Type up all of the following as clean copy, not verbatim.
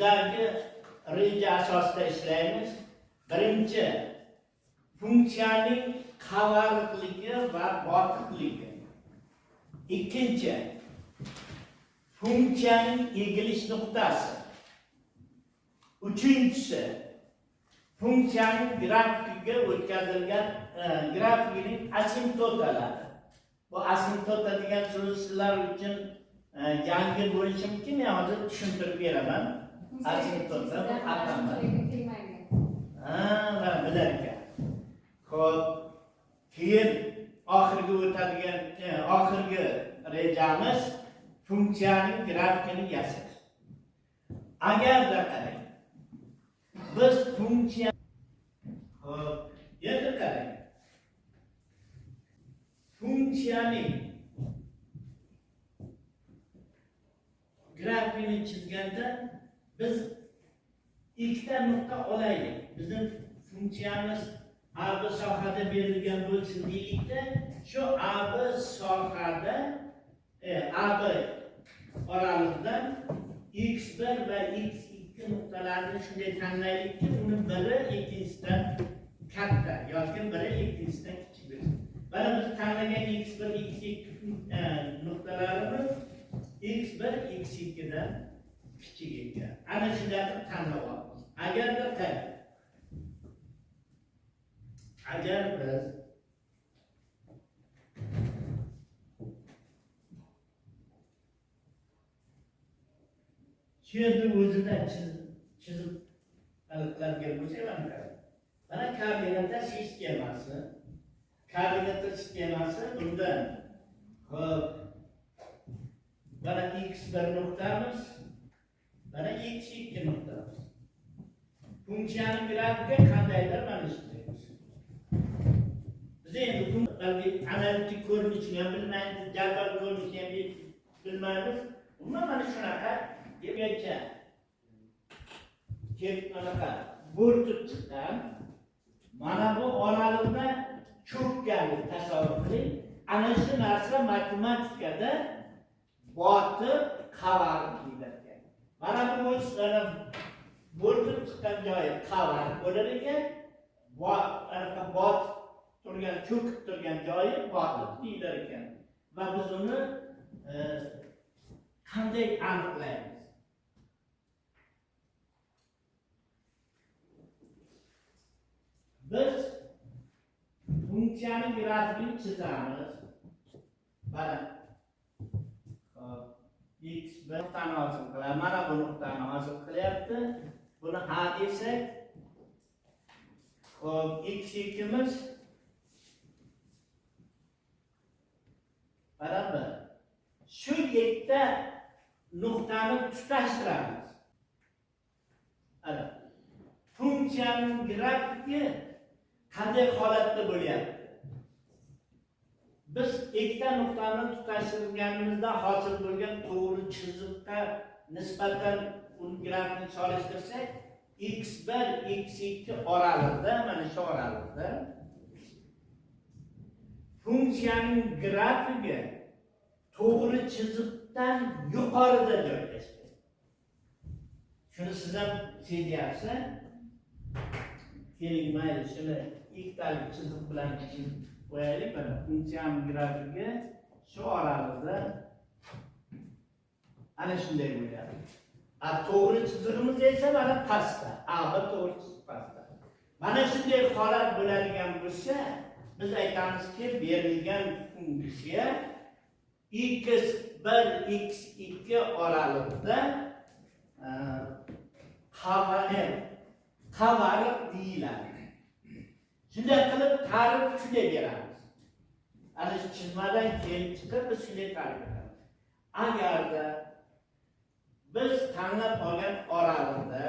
Quyidagi reja asosida ishlaymiz. Birinchi, funksiyaning qavariqligi va botiqligi. Ikkinchi, funksiyaning egilish nuqtasi. Uchinchisi, funksiyaning grafikiga o'tkazilgan grafikining asimptotalari. Bu asimptota degan so'z sizlar uchun yangi bo'lishi mumkin, men hozir tushuntirib beraman. Asimptota bu atama. Ha, mana bilar ekan. Xo'p, keyin oxirgi o'tadigan oxirgi rejamiz funksiyaning grafikini yasash. Agarda qarang, biz funksiya, xo'p, endi qarang. Funksiyaning grafikini chizganda biz ikkita nuqta olaylik. Bizning funksiyamiz AB sohada berilgan bo'lsin deylikda, shu AB sohada AB oralig'idan x1 va x2 nuqtalarini shunday tanlaylikki, uni biri ikkinchisidan katta yoki biri ikkinchisidan kichik bo'lsin. Mana biz tanlagan x1, x2 nuqtalarimiz x1, x2 dan kichik ekan. Ana shunday qilib tanlab olamiz. Agarda qarang, agar biz shu yerda o'zidan chizib aniqlangan bo'lsa, mana qarang. Mana koordinata sistemasi. Koordinata sistemasi bundan xo'p, mana x1 nuqtamiz, mana x2 nuqtamiz. Funksiyaning grafiki qandaydir mana shunday. Biz endi analitik ko'rinishini ham bilmaymiz, jadval ko'rinishini ham bilmaymiz. Umuman mana shunaqa degancha kelib anaqa bo'rtib chiqqan. Mana bu oraliqda cho'kkanni tasavvur qiling. Ana shu narsa matematikada botib qavariq deyiladi. Mana bu bo'rtib chiqqan joyi qavariq bo'lar ekan, anaqa botib turgan, cho'kib turgan joyi botib deyilar ekan. Va biz uni qanday aniqlaymiz? Biz funksiyaning grafikini chizamiz. Mana x1 nuqtani hosil qiladi. Mana bu nuqtani hosil qilyapti. Buni A desak, xo'p, x2miz barobar. Shu ikkita nuqtani tutashtiramiz. Ana funksiyaning grafiki qanday holatda bo'lyapti? Biz ikkita nuqtani tutashtirganimizda hosil bo'lgan to'g'ri chiziqqa nisbatan uni grafikni solishtirsak, x1, x2 oralig'ida, mana shu oralig'ida funksiyaning grafiki to'g'ri chiziqdan yuqorida joylashgan. Shuni siz ham sezyapsiz. Keling, mayli, shuni ikkitalik chiziq bilan chizib qo'yaylik. Mana funksiyaning grafiki shu oralig'ida ana shunday bo'lyapti. To'g'ri chizig'imiz esa mana pastda. AB to'g'ri chiziq pastda. Mana shunday holat bo'ladigan bo'lsa, biz aytamizki, berilgan funksiya x1, x2 oralig'ida qavariq deyiladi. Shunday qilib ta'rif shunday beramiz. Ana shu chizmadan kelib chiqib biz shunday ta'rif etamiz. Agarda biz tanlab olgan oralig'ida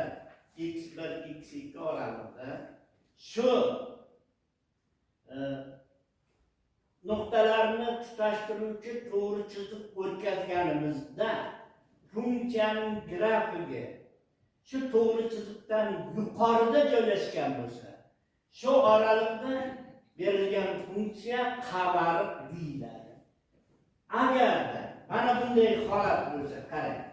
x1, x2 oralig'ida shu nuqtalarni tutashtiruvchi to'g'ri chiziq o'tkazganimizda funksiyaning grafigi shu to'g'ri chiziqdan yuqorida joylashgan bo'lsa, shu oraliqda berilgan funksiya qavariq deyiladi. Agarda mana bunday holat bo'lsa, qarang.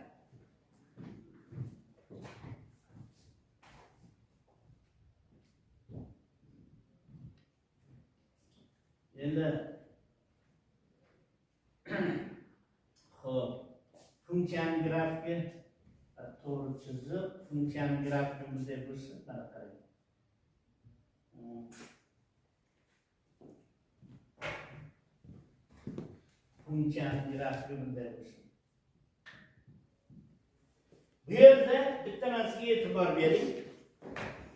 Endi xo'p, funksiyaning grafiki to'g'ri chiziq, funksiyaning grafiki bunday bo'lsa, mana qarang. Funksiyaning grafiki bunday bo'lsin. Bu yerda bitta narsaga e'tibor bering.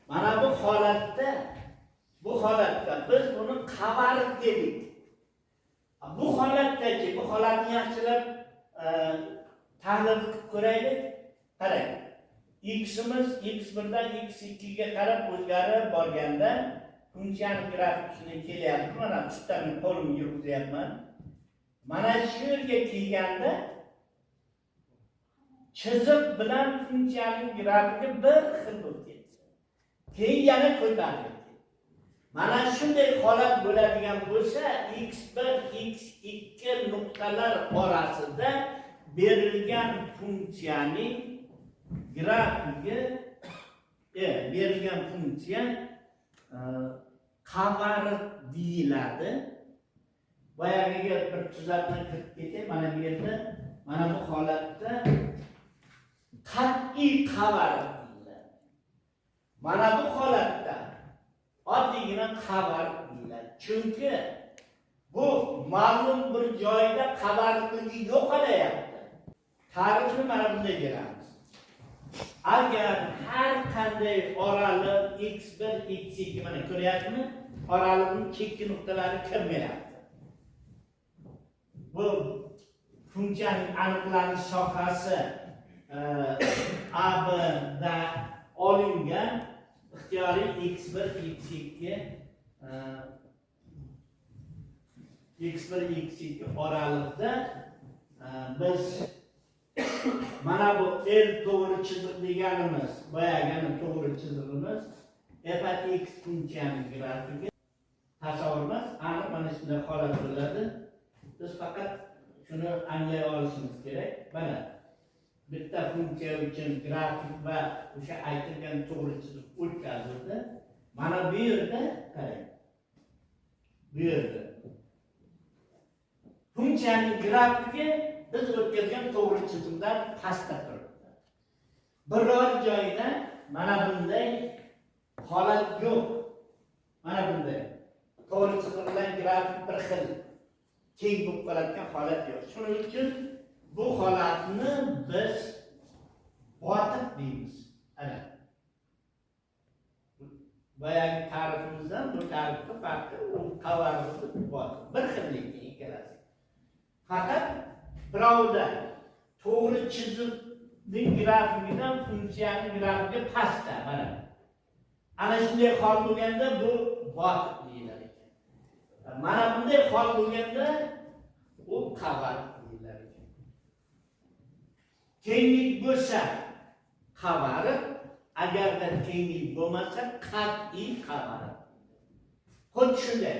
Mana bu holatda biz buni qavarib dedik. Bu holatdagi, bu holatni yaxshilab tahlil qilib ko'raylik. Qarang. X'imiz x1 dan x2 ga qarab o'zgarib borganda funksiyaning grafiki shunday kelyapti. Mana ustidan men qo'limni yurgizyapman. Mana shu yerga kelganda chiziq bilan funksiyaning grafiki bir xil bo'lib ketdi. Keyin yana ko'tarildi. Mana shunday holat bo'ladigan bo'lsa, x1, x2 nuqtalar orasida berilgan funksiyaning grafiki, berilgan funksiya qavariq deyiladi. Boyagiga bir tuzatma kirib ketay. Mana bu yerda, mana bu holatda qat'iy qavariq deyiladi. Mana bu holatda oddiygina qavariq deyiladi. Chunki bu ma'lum bir joyda qavariqligi yo'qolyapti. Ta'rifni mana bunday beramiz. Agar har qanday oraliq x1, x2 mana ko'ryapsizmi? Oraliqning chekki nuqtalari kirmayapti. Bu funksiyaning aniqlanish sohasi A, B da olingan ixtiyoriy x1, x2 x1, x2 oraliqda biz mana bu L to'g'ri chiziq deganimiz, boyagini to'g'ri chizig'imiz f at x funksiyaning grafiki tasavvur emas, aniq mana shunday holat bo'ladi. Biz faqat shuni anglay olishimiz kerak. Mana bitta funksiya uchun grafik va o'sha aytilgan to'g'ri chiziq o'tkazildi. Mana bu yerda qarang. Bu yerda funksiyaning grafiki biz o'tkazgan to'g'ri chizimdan pastda turibdi. Biror joyda mana bunday holat yo'q. Mana bunday to'g'ri chiziq bilan grafik bir xil teng bo'lib qoladigan holat yo'q. Shuning uchun bu holatni biz botiq deymiz. Ana. Boyagi ta'rifimizdan bu ta'rifga farqi u qavariq botiq. Bir xillik ikkalasi. Faqat birovda to'g'ri chiziqning grafikidan funksiyaning grafiki pastda mana. Ana shunday hol bo'lganda bu botiq deyilar ekan. Mana bunday hol bo'lganda u qavariq deyilar ekan. Tenglik bo'lsa qavariq, agarda tenglik bo'lmasa qat'iy qavariq. Xuddi shunday.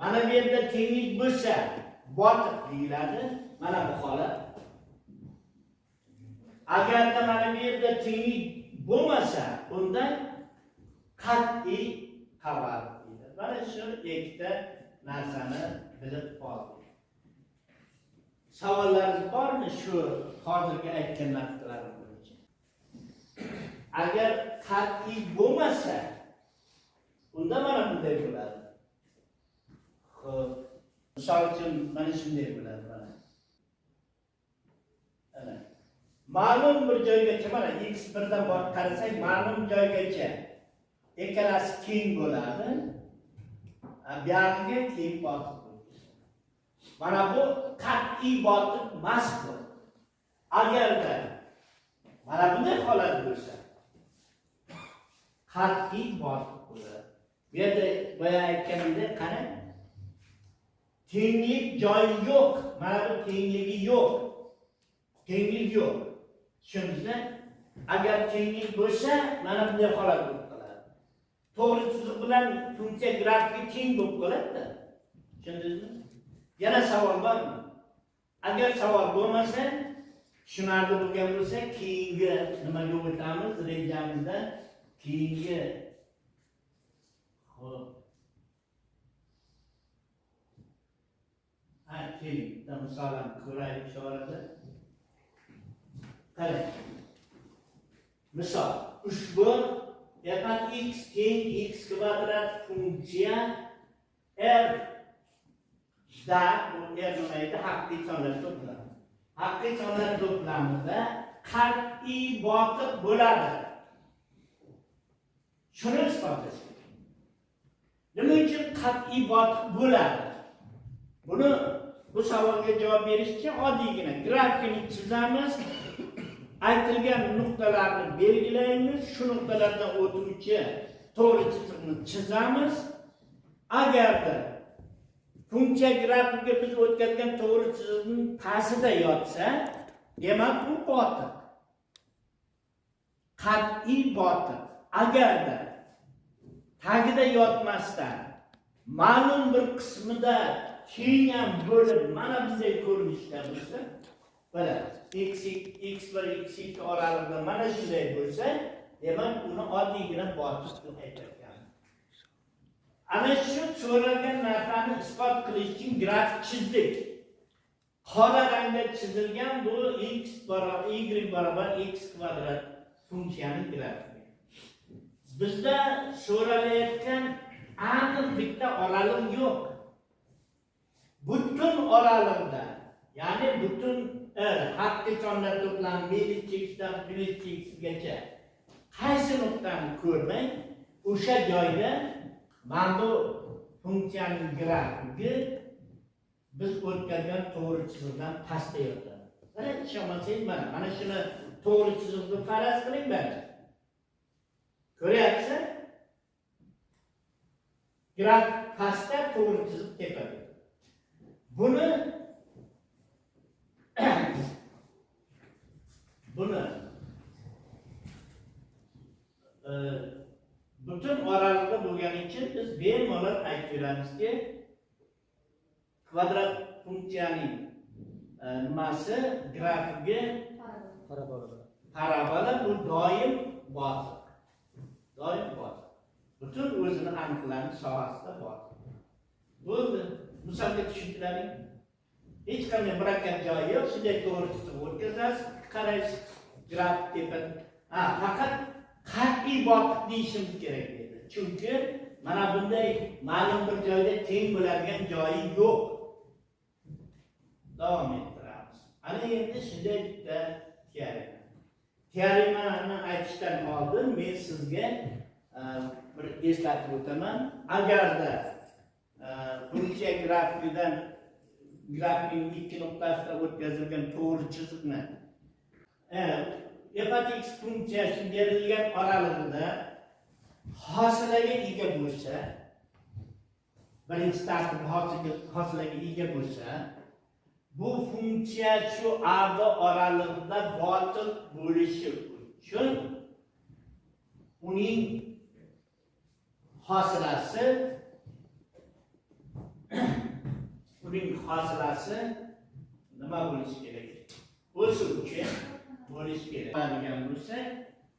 Mana bu yerda tenglik bo'lsa botiq deyiladi. Mana bu holat. Agarda mana bu yerda tenglik bo'lmasa, unda qat'iy qavariq deyiladi. Mana shu ikkita narsani bilib oldik. Savollaringiz bormi shu hozirgi aytgan narsalarim bo'yicha? Agar qat'iy bo'lmasa, unda mana bunday bo'ladi. Xo'p, misol uchun mana shunday bo'ladi mana. Ana. Ma'lum bir joygacha mana x1 dan borib qarasak, ma'lum joygacha ikkalasi teng bo'ladi. Buyog'iga keyin botiq bo'ladi. Mana bu qat'iy botiq emas bu. Agarda mana bunday holat bo'lsa, qat'iy botiq bo'ladi. Bu yerda boya aytganimdek, qarang, tenglik joyi yo'q. Mana bu tengligi yo'q. Tenglik yo'q. Tushundingizmi? Agar tenglik bo'lsa, mana bunday holat bo'lib qoladi. To'g'ri chiziq bilan funksiya grafiki teng bo'lib qoladi-da. Tushundingizmi? Yana savol bormi? Agar savol bo'lmasa, tushunarli bo'lgan bo'lsa, keyingi nimaga o'tamiz rejamizda? Keyingi. Xo'p. Ha, keling, bitta misol ham ko'raylik shu orada. Qarang. Misol, ushbu f x teng x kvadrat funksiya r da, bu r nima edi? Haqiqiy sonlar to'plami. Haqiqiy sonlar to'plamida qat'iy botiq bo'ladi. Shuni isbotlash kerak. Nima uchun qat'iy botiq bo'ladi? Buni, bu savolga javob berish uchun oddiygina grafikni chizamiz, aytilgan nuqtalarni belgilaymiz, shu nuqtalardan o'tuvchi to'g'ri chiziqni chizamiz. Agarda funksiya grafiga biz o'tkazgan to'g'ri chiziqning pastida yotsa, demak bu botiq. Qat'iy botiq. Agarda tagida yotmasdan ma'lum bir qismida teng ham bo'lib mana bunday ko'rinishda bo'lsa, mana x x1 x2 oralig'ida mana shunday bo'lsa, demak uni oddiygina botiq deb aytadi. Ana shu so'ralgan narsani isbot qilish uchun grafik chizdik. Qora rangda chizilgan bu x barobar y barobar x kvadrat funksiyaning grafigi. Bizda so'ralayotgan aniq bitta oraliq yo'q. Butun oraliqda, ya'ni butun r haqiqiy sonlar to'plami minus xdan plus xgacha qaysi nuqtani ko'rmang, o'sha joyda mana bu funksiyaning grafigi biz o'tkazgan to'g'ri chiziqdan pastda yotadi. Mana ishonmasangiz mana shuni to'g'ri chiziqni faraz qiling mana. Ko'ryapsiz? Grafik pastda, to'g'ri chiziq tepada. Buni butun oraliqda bo'lgani uchun biz bemalol aytib kvadrat funksiyaning nimasi grafigi Parabola. Parabola bu doim botiq. Doim botiq. Butun o'zini aniqlanish sohasida botiq. Bo'ldi. Misolga tushundilaring. Hech qanday murakkab joyi yo'q. Shunday to'g'ri chiziq o'tkazasiz, qaraysiz grafik tepada. Ha, faqat qat'iy botiq deyishimiz kerak edi. Chunki mana bunday ma'lum bir joyda teng bo'ladigan joyi yo'q. Davom ettiramiz. Ana endi shunday bitta teorema. Teoremani aytishdan oldin men sizga bir eslatib o'taman. Agarda funksiya grafikidan grafikning ikki nuqtasida o'tkazilgan to'g'ri chiziqni f x funksiyasi berilgan oralig'ida hosilaga ega bo'lsa, birinchi tartib hosilaga ega bo'lsa, bu funksiya shu AB oralig'ida botiq bo'lishi uchun uning hosilasi nima bo'lishi kerak? O'suvchi bo'lishi kerak. Degan bo'lsa,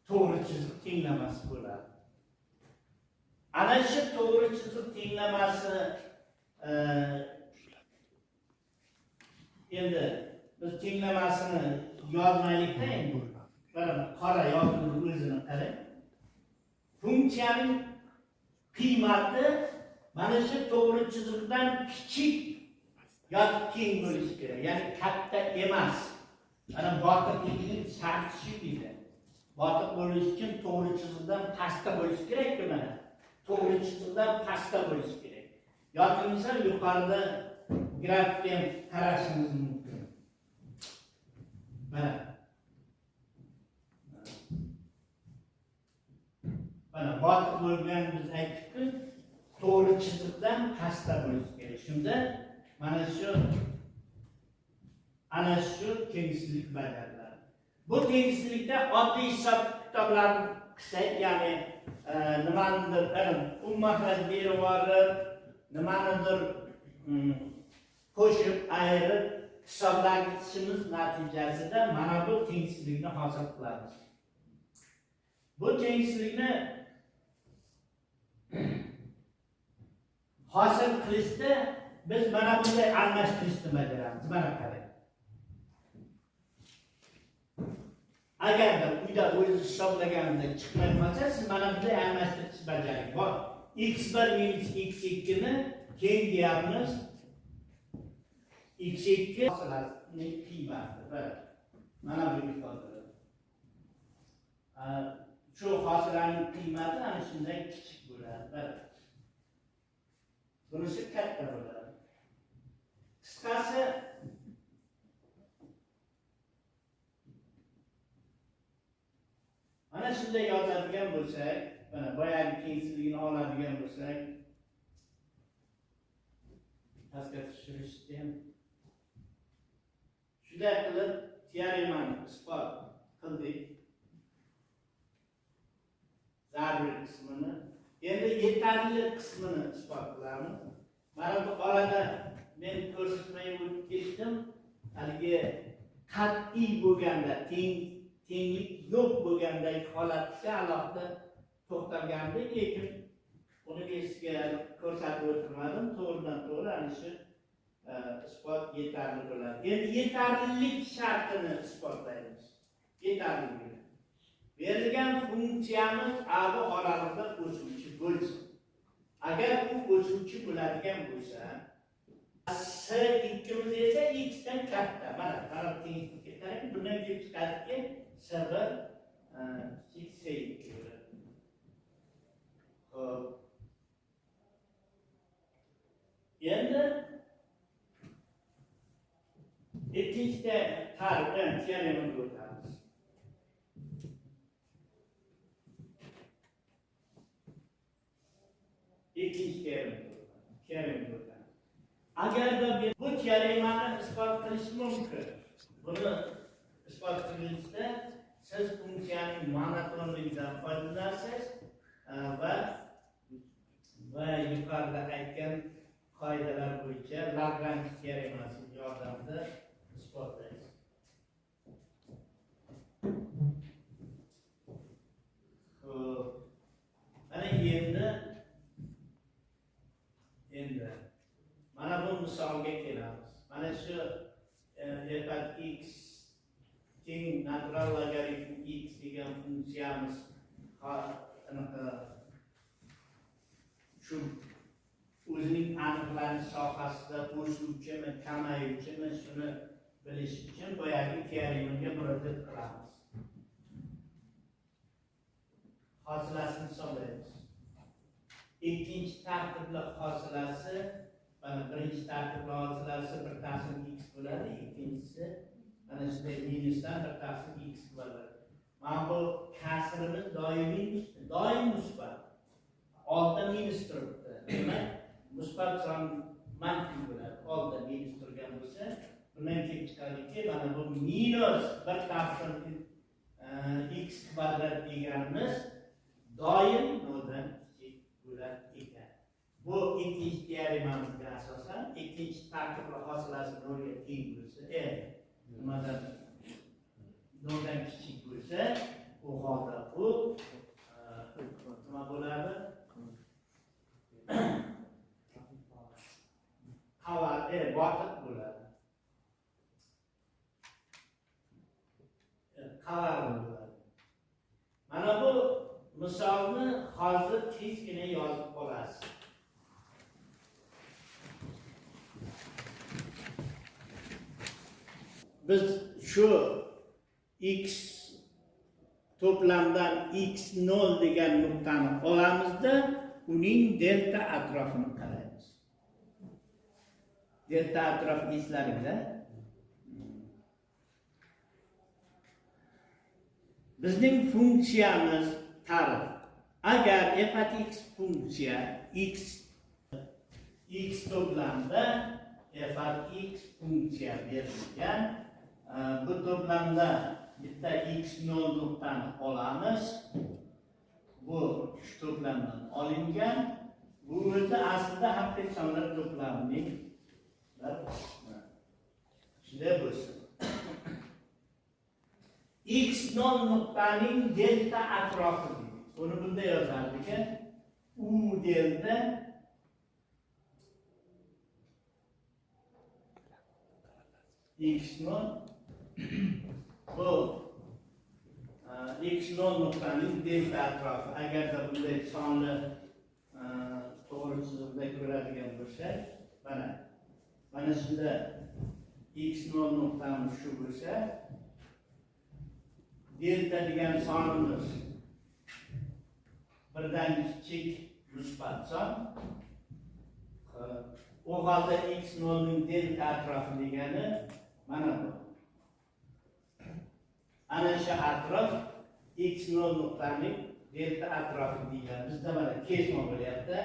to'g'ri chiziq tenglamasi bo'ladi. Ana shu to'g'ri chiziq tenglamasi endi biz tenglamasini yozmaylikda endi. Mana qora yozuvni o'zini qarang. Funksiyaning qiymati mana shu to'g'ri chiziqdan kichik yoki teng bo'lishi kerak. Ya'ni katta emas. Mana botiqlikning sharti shu deydi. Botiq bo'lish uchun to'g'ri chiziqdan pastda bo'lishi kerak-ku mana. To'g'ri chiziqdan pastda bo'lishi kerak. Yoki misol yuqorida grafikni ham qarashimiz mumkin. Mana. Mana botiq bo'lgan biz aytdik-ku, to'g'ri chiziqdan pastda bo'lishi kerak. Shunda mana shu ana shu tengsizlik bajariladi. Bu tengsizlikda oddiy hisob kitoblarni qilsak, ya'ni nimanidir mahraj berib yuborib, nimanidir qo'shib, ayirib hisoblashimiz natijasida mana bu tengsizlikni hosil qilamiz. Bu tengsizlikni hosil qilishda Biz mana bunday almashtirishni bajaramiz. Mana qarang. Agarda uyda o'zingiz hisoblaganida chiqmay qolsa, siz mana bunday almashtirish bajaring. Bor. X1 minus x2 ni teng deyapmiz. X2 hosilasining qiymati. Mana bu ifoda. Shu hosilaning qiymati ana shunday kichik bo'ladi. Bunisi katta bo'ladi. Qisqasi mana shunday yozadigan bo'lsak, mana boyagi tengsizligini oladigan bo'lsak, pastga tushirishni ham shunday qilib teoremani isbot qildik. Zarur qismini, endi yetarli qismini isbot qilamiz. Mana bu orada men ko'rsatmay o'tib ketdim. Haligi qat'iy bo'lganda, tenglik yo'q bo'lgandagi holatga alohida to'xtalgandik, lekin uni men sizga ko'rsatib o'tirmadim. To'g'ridan to'g'ri ana shu isbot yetarli bo'ladi. Endi yetarlilik shartini isbotlaymiz. Yetarlilik. Berilgan funksiyamiz A B oralig'ida o'suvchi bo'lsin. Agar u o'suvchi bo'ladigan bo'lsa, S ikkimiz esa x dan katta. Mana qarab tenglikka qarang, bundan kelib chiqadiki, S1 kichik S2 bo'ladi. Xo'p. Endi ikkinchi ta'rifdan teoremaga o'tamiz. Ikkinchi teoremaga o'tamiz. Agarda bu teoremani isbot qilish mumkin. Buni isbot qilishda siz funksiyaning monotonligidan foydalanasiz va yuqorida aytgan qoidalar bo'yicha Lagrange teoremasi yordamida isbotlaysiz. Xo'p. Mana endi mana bu misolga kelamiz. Mana shu f x teng natural logaritm x degan funksiyamiz anaqa shu o'zining aniqlanish sohasida o'suvchimi, kamayuvchimi, shuni bilish uchun boyagi teoremaga murojaat qilamiz. Hosilasini hisoblaymiz. Ikkinchi tartibli hosilasi, mana birinchi tartibli hosilasi 1 taqsim x bo'ladi, ikkinchisi mana shunday minusdan 1 taqsim x bo'ladi. Mana bu kasrimiz doimiy, doim musbat. Oldida minus turibdi. Demak, musbat son manfiy bo'ladi. Oldida minus turgan bo'lsa, bundan kelib chiqadiki, mana bu minus 1 taqsim x kvadrat deganimiz doim 0 dan kichik bo'lar ekan. Bu ikkinchi teoremamizga asosan ikkinchi tartibli hosilasi 0 ga teng bo'lsa, nimadan 0 dan kichik bo'lsa, u holda u nima bo'ladi? Botiq bo'ladi. Qavarli bo'ladi. Mana bu misolni hozir tezgina yozib olasiz. Biz shu x to'plamdan x0 degan nuqtani olamizda, uning delta atrofini qaraymiz. Delta atrof eslaringda. Bizning funksiyamiz ta'rif. Agar f x funksiya x to'plamda f x funksiya berilgan, bu to'plamda bitta x0 nuqtani olamiz. Bu shu to'plamdan olingan. Bu o'zi aslida haqiqiy sonlar to'plamining bir qismi. Shunday bo'lsin. X0 nuqtaning delta atrofi deydi. Buni bunday yozardik. U delta x0 bu x0 nuqtaning delta atrofi. Agarda bunday sonli to'g'ri chiziqda ko'radigan bo'lsak, mana shunda x0 nuqtamiz shu bo'lsa, delta degan sonimiz birdan kichik musbat son. U holda x0 ning delta atrofi degani mana bu. Ana shu atrof x0 nuqtaning delta atrofi degani. Bizda mana kesma bo'lyapti.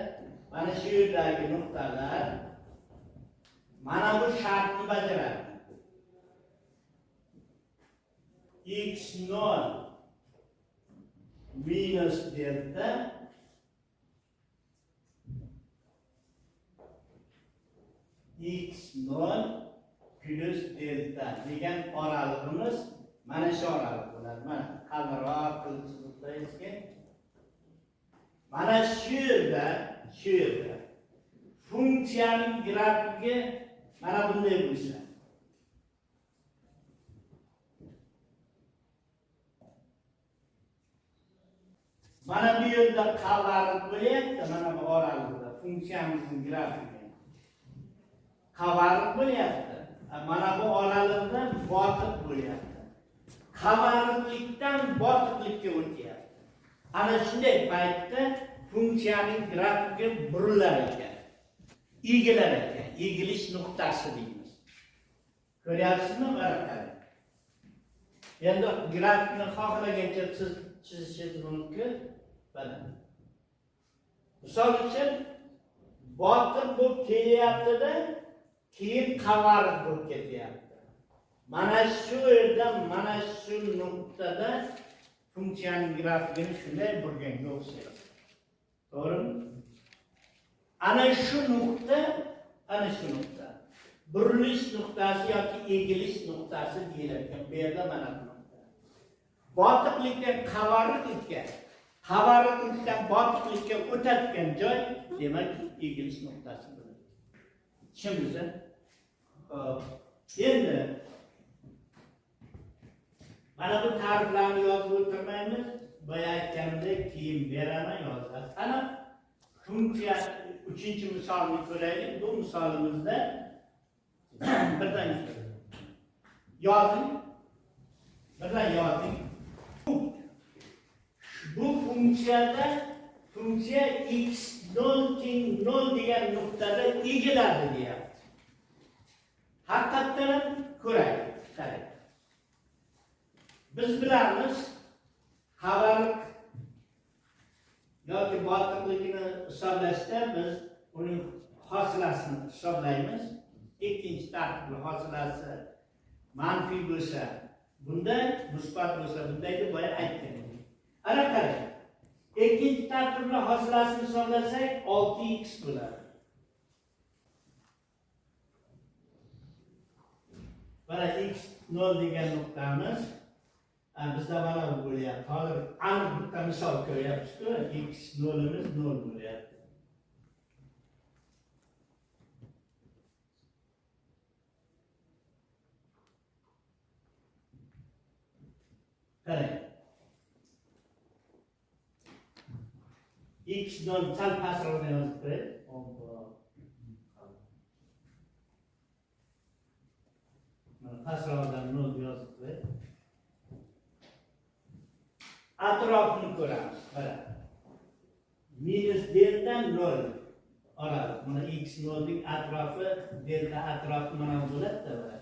Mana shu yerdagi nuqtalar mana bu shartni bajaradi. X0 minus delta x0 plus delta degan oralig'imiz mana shu oraliq bo'ladi. Mana qalinroq qilib chizib qo'yishga. Mana shu yerda funksiyaning grafigi mana bunday bo'lsa. Mana bu yerda qavarib bo'lyapti, mana bu oralikda funksiyamizning grafigi qavarib bo'lyapti. Mana bu oralikda botiq bo'lyapti. Qavariqlikdan botiqlikka o'tyapti. Ana shunday paytda funksiyaning grafigi burilar ekan, egilar ekan, egilish nuqtasi deymiz. Ko'ryapsizmi? Mana endi grafikni xohlagancha chizishingiz mumkin. Mana misol uchun botiq bo'lib kelyapti-da, keyin qavariq bo'lib ketyapti. Mana shu yerda, mana shu nuqtada funksiyaning grafikini shunday burganga o'xshaydi. To'g'rimi? Ana shu nuqta, ana shu nuqta burilish nuqtasi yoki egilish nuqtasi deyiladi. Bu yerda mana bu nuqta. Botiqlikdan qavariqlikka, qavariqlikdan botiqlikka o'tadigan joy, demak, egilish nuqtasi bo'ladi. Tushundingizmi? Endi mana bu ta'riflarni yozib o'tirmaymiz. Boya aytganimdek, keyin beraman, yozasiz. Ana funksiya 3-misolni ko'raylik. Bu misolimizda birdan yozing. Birdan yozing. Bu funksiyada funksiya x0 teng 0 degan nuqtada egiladi deyapti. Haqiqatdan ham ko'raylik. Qarang. Biz bilamiz, qavariq yoki botiqligini hisoblashda biz uning hosilasini hisoblaymiz. Ikkinchi tartibli hosilasi manfiy bo'lsa bunday, musbat bo'lsa bunday deb boya aytgan edik. Ana qarang. Ikkinchi tartibli hosilasini hisoblasak 6x bo'ladi. Mana x0 degan nuqtamiz bizda mana bu bo'lyapti. Hozir aniq bitta misol ko'ryapmiz-ku, x0imiz 0 bo'lyapti. Qarang. X0 sal pastroqdan yozib qo'yay. Mana pastroqdan 0 yozib qo'yay. Atrofini ko'ramiz. Mana minus delta 0 oraliq. Mana x0 ning atrofi, delta atrofi mana bu bo'ladi-da.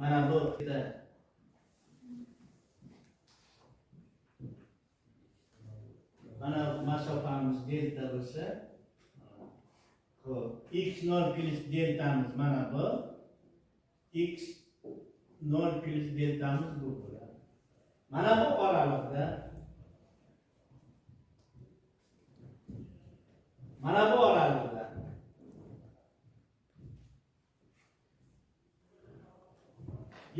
Mana bu mana masofamiz delta bo'lsa, xo'p, x0 plus deltamiz mana bu, x0 plus deltamiz bu bo'ladi. Mana bu oraliqda, mana bu oraliqda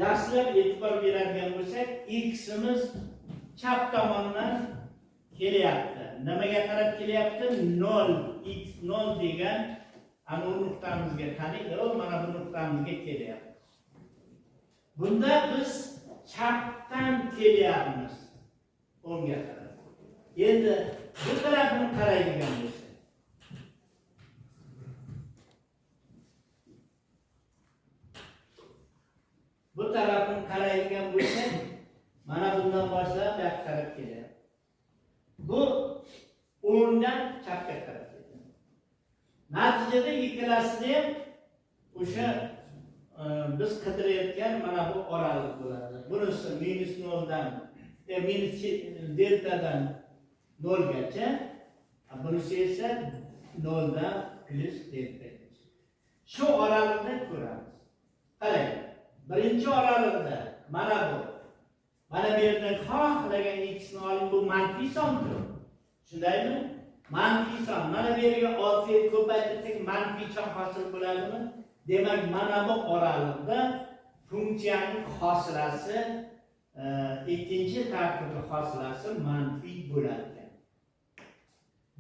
yaxshilab e'tibor beradigan bo'lsak, x'imiz chap tomondan kelyapti. Nimaga qarab kelyapti? 0, x0 degan ana bu nuqtamizga, qani, mana bu nuqtamizga kelyapti. Bunda biz chapdan kelyapmiz o'ngga qarab. Endi bu tarafini qaraydigan bo'lsak, bu tarafini qaraydigan bo'lsak, mana bundan boshlab bu yoqqa qarab kelyapti. Bu o'ngdan chapga qarab kelyapti. Natijada ikkalasida ham o'sha biz qidirayotgan mana bu oraliq bo'ladi. Bunisi minus 0dan minus deltadan 0 gacha, bunisi esa 0dan plus deltagacha. Shu oraliqni ko'ramiz. Qarang, birinchi oraliqda mana bu. Mana bu yerdan xohlagan x ni oling, bu manfiy son-ku. Shundaymi? Manfiy son. Mana bu yerga 6 ko'paytirsak manfiy son hosil bo'ladimi? Demak, mana bu oraliqda funksiyaning hosilasi, ikkinchi tartibli hosilasi manfiy bo'ladi.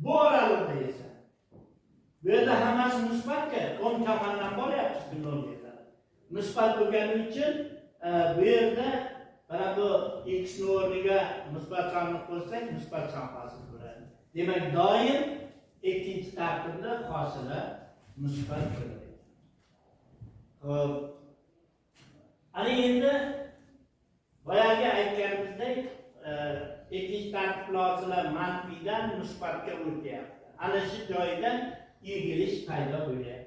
Bu oraliqda esa bu yerda hammasi musbatga, o'ng tomondan boryapmiz nolga qarab. Musbat bo'lgani uchun bu yerda mana bu x ni o'rniga musbat sonni qo'shsak, musbat son hosil bo'ladi. Demak, doim ikkinchi tartibli hosila musbat bo'ladi. Xo'p. Ana endi boyagi aytganimizdek, ikkinchi tartibli hosila manfiydan musbatga o'tyapti. Ana shu joydan egilish paydo bo'lyapti.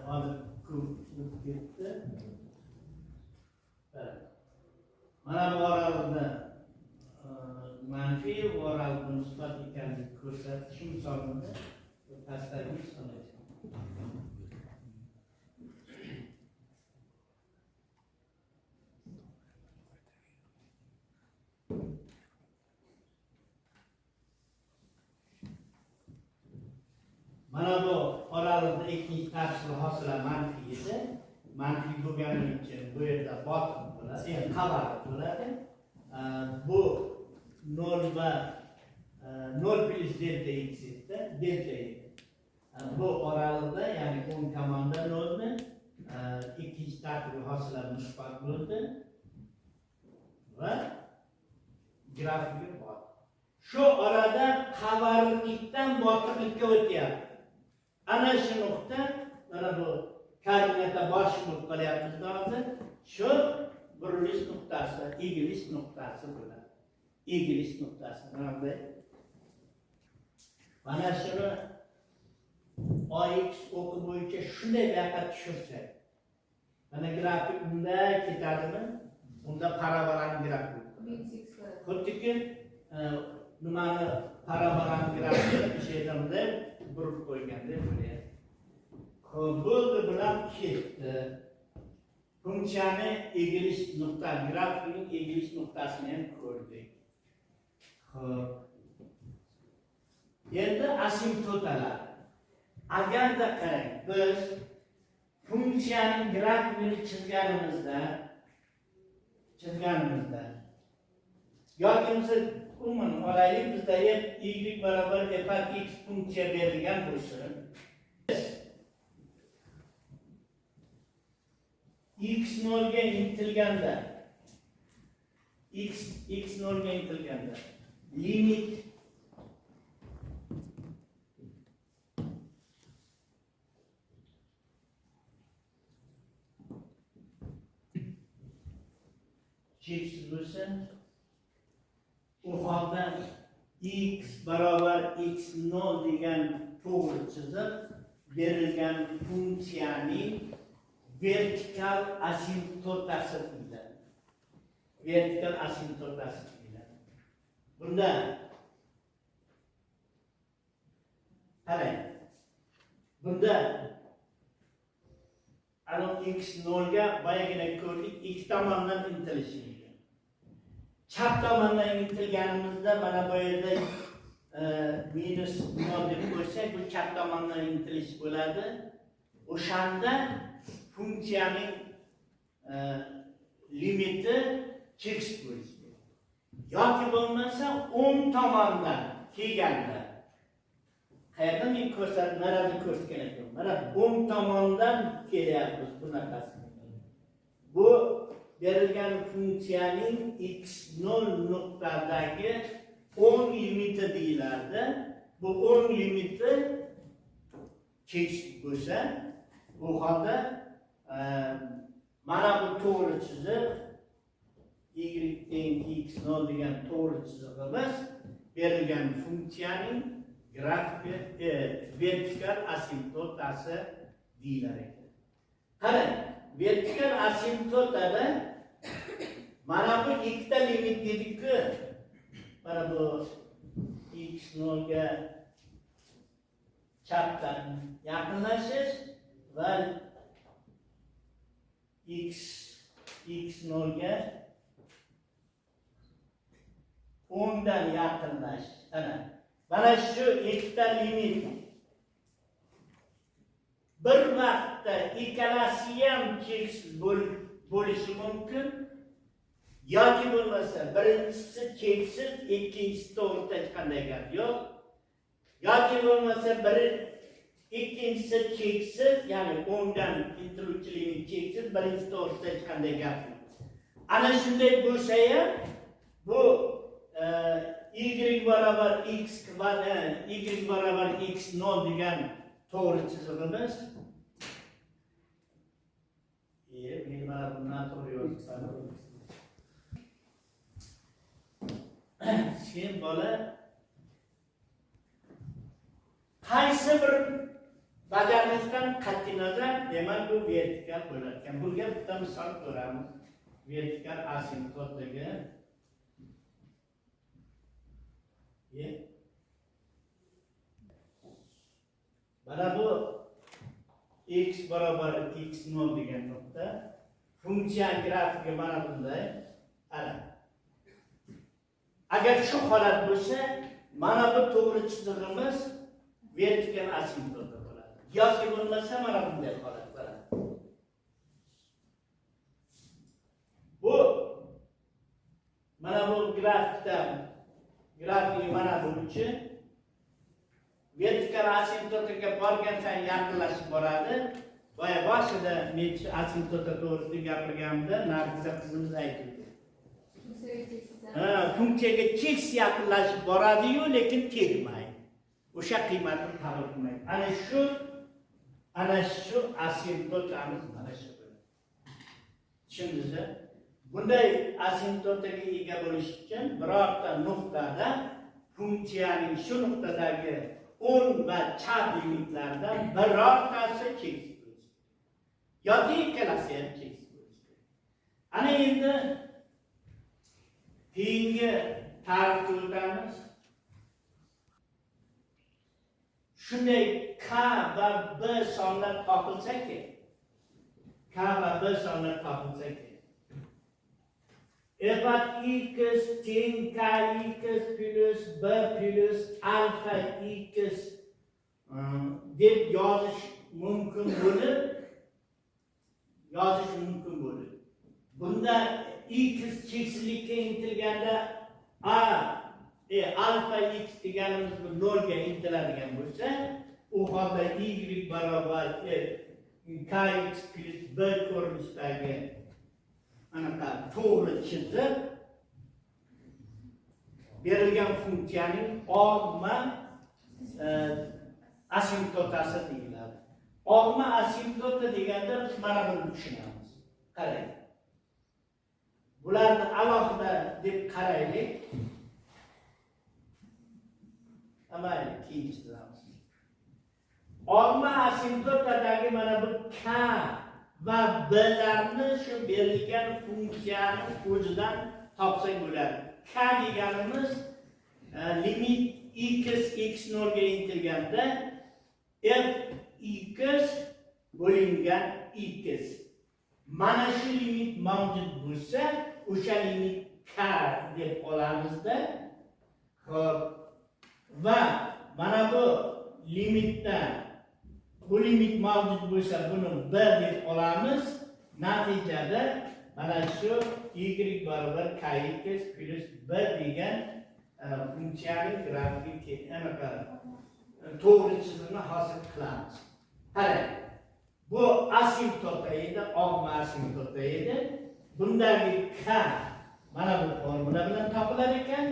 Hozir ko'p ketdi. Mana bu oraliqda manfiy, bu oraliqda musbat ekanligini ko'rsatdi. Shu misolda pastdagi misol aytdim. Mana bu oraliqda ikkinchi tartibli hosila manfiy edi. Manfiy bo'lgani uchun bu yerda botiq bo'ladi, ya'ni qavarib bo'ladi. Bu 0 va 0 plus delta x edi, delta edi. Bu oraliqda, ya'ni o'ng tomonda 0 ni, ikkinchi tartibli hosila musbat bo'ldi va grafigi bor. Shu orada qavariqlikdan botiqlikka o'tyapti. Ana shu nuqta, mana bu koordinata boshi bo'lib qolyapmiz hozir. Shu burilish nuqtasi, egilish nuqtasi bo'ladi. Egilish nuqtasi mana bunday. Mana shuni AX o'qi bo'yicha shunday bu yoqqa tushirsak, mana grafik bunday ketadimi? Unda parabolani grafik. Xuddiki nimani parabolani grafik o'sha yerda bunday burib qo'ygandek bo'lyapti. Xo'p, bo'ldi, bilan ketdi. Funksiyani egilish nuqta, grafikning egilish nuqtasini ham ko'rdik. Xo'p. Endi asimptotalar. Agarda qarang, biz funksiyaning grafikini chizganimizda yoki biz umuman olaylik, bizda y barobar f x funksiya berilgan bo'lsin. X nolga intilganda, x nolga intilganda limit cheksiz bo'lsa, u holda x barobar x nol degan to'g'ri chiziq berilgan funksiyaning vertikal asimptotasi deyiladi. Vertikal asimptotasi deyiladi. Bunda qarang. Bunda ana x nolga boyagina ko'rdik, ikki tomondan intilishi. Chap tomondan intilganimizda mana bu yerda minus 0 deb qo'ysak, bu chap tomondan intilish bo'ladi. O'shanda funksiyaning limiti cheksiz bo'lishi kerak. Yoki bo'lmasa o'ng tomondan kelganda. Qayerda men ko'rsatib, narada ko'rsatgan edim. Mana o'ng tomondan kelyapmiz bunaqasi. Bu berilgan funksiyaning x0 nuqtadagi o'ng limiti deyiladi. Bu o'ng limiti cheksiz bo'lsa, bu holda mana bu to'g'ri chiziq y teng x0 degan to'g'ri chizig'imiz berilgan funksiyaning grafiki vertikal asimptotasi deyilar ekan. Qarang, vertikal asimptotada mana bu ikkita limit dedik-ku. Mana bu x0 ga chapdan yaqinlashish va x0 ga o'ngdan yaqinlashish. Ana mana shu ikkita limit bir vaqtda ikkalasi ham cheksiz bo'lishi mumkin yoki bo'lmasa birinchisi cheksiz, ikkinchisi to'g'risida hech qanday gap yo'q. Yoki bo'lmasa ikkinchisi cheksiz, ya'ni o'ngdan intiluvchi limit cheksiz, birinchisi to'g'risida hech qanday gap yo'q. Ana shunday bo'lsa ham bu y barobar x kvadrat, y barobar x0 degan to'g'ri chizig'imiz. Men mana buni noto'g'ri yozibman. Sen bola qaysi bir bajarilishdan qat'iy nazar, demak bu vertikal bo'lar ekan. Bunga bitta misol ko'ramiz. Vertikal asimptotdagi mana bu x barobar x0 degan nuqta. Funksiya grafiki mana bunday. Ana. Agar shu holat bo'lsa, mana bu to'g'ri chizig'imiz vertikal asimptota bo'ladi. Yoki bo'lmasa mana bunday holat bo'ladi. Bu mana bu grafikda grafik mana bu uchun vertikal asimptotaga borgan sayin yaqinlashib boradi. Boya boshida men asimptota to'g'risida gapirganimda Nargiza qizimiz aytdi. Funksiyaga cheksiz yaqinlashib boradi-yu, lekin tegmaydi. O'sha qiymatni qabul qilmaydi. Ana shu asimptotamiz mana shu bo'ladi. Tushundingizmi? Bunday asimptotaga ega bo'lish uchun birorta nuqtada funksiyaning shu nuqtadagi o'ng va chap limitlaridan birortasi cheksiz bo'lishi kerak. Yoki ikkalasi ham cheksiz bo'lishi kerak. Ana endi keyingi ta'rifga o'tamiz. Shunday k va b sonlar topilsa-ki, k va b sonlar topilsa-ki, f x teng kx plus b plus alfa x deb yozish mumkin bo'lib, bunda x cheksizlikka intilganda alfa x deganimiz bu 0 ga intiladigan bo'lsa, u holda y barobar kx plus b ko'rinishidagi anaqa to'g'ri chiziq berilgan funksiyaning og'ma asimptotasi deyiladi. Og'ma asimptota deganda biz mana buni tushunamiz. Qarang. Bularni alohida deb qaraylik. Mayli, keyin chizamiz. Og'ma asimptotadagi mana bu k va b'larni shu berilgan funksiyaning o'zidan topsak bo'ladi. K deganimiz limit x x0 ga intilganda f x bo'lingan x. Mana shu limit mavjud bo'lsa, o'sha limit k deb olamizda. Xo'p, va mana bu limitda bu limit mavjud bo'lsa, buni b deb olamiz. Natijada Mana shu y barobar kx plus b degan funksiyaning grafiki anaqa to'g'ri chizig'ini hosil qilamiz. Qarang, bu asimptota edi, og'ma asimptota edi. Bundagi k mana bu formula bilan topilar ekan.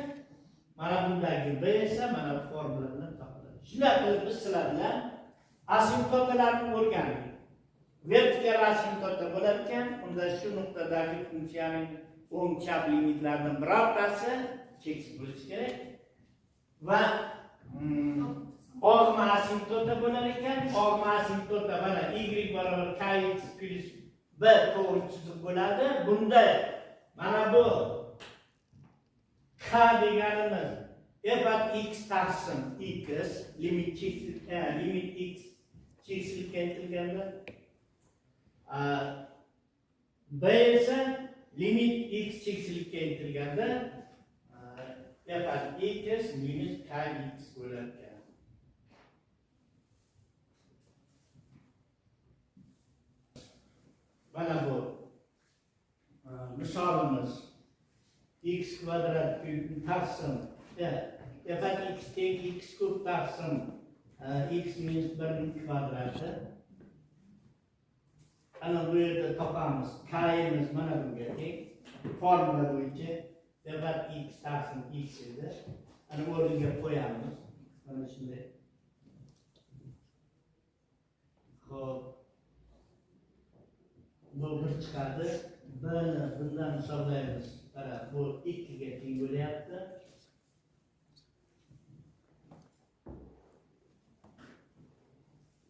Mana bundagi b esa mana bu formula bilan topiladi. Shunday qilib biz sizlar bilan asimptotalarni o'rgandik. Vertikal asimptota bo'lar ekan, unda shu nuqtadagi funksiyaning o'ng chap limitlaridan birortasi cheksiz bo'lishi kerak. Va og'ma asimptota bo'lar ekan, og'ma asimptota mana y barobar kx plus b to'g'ri chiziq bo'ladi. Bunda mana bu k deganimiz f at x taqsim x limit cheksiz, limit x cheksizlikka intilganda, b esa limit x cheksizlikka intilganda f at x minus kx bo'lar ekan. Mana bu misolimiz x kvadrat taqsim f at x teng x kub taqsim x minus 1 kvadrati. Ana bu yerda topamiz. K'imiz mana bunga teng. Formula bo'yicha f at x taqsim x edi. Ana o'rniga qo'yamiz. Mana shunday. Xo'p. Bu bir chiqadi. B'ni bundan hisoblaymiz. Mana bu 2 ga teng bo'lyapti.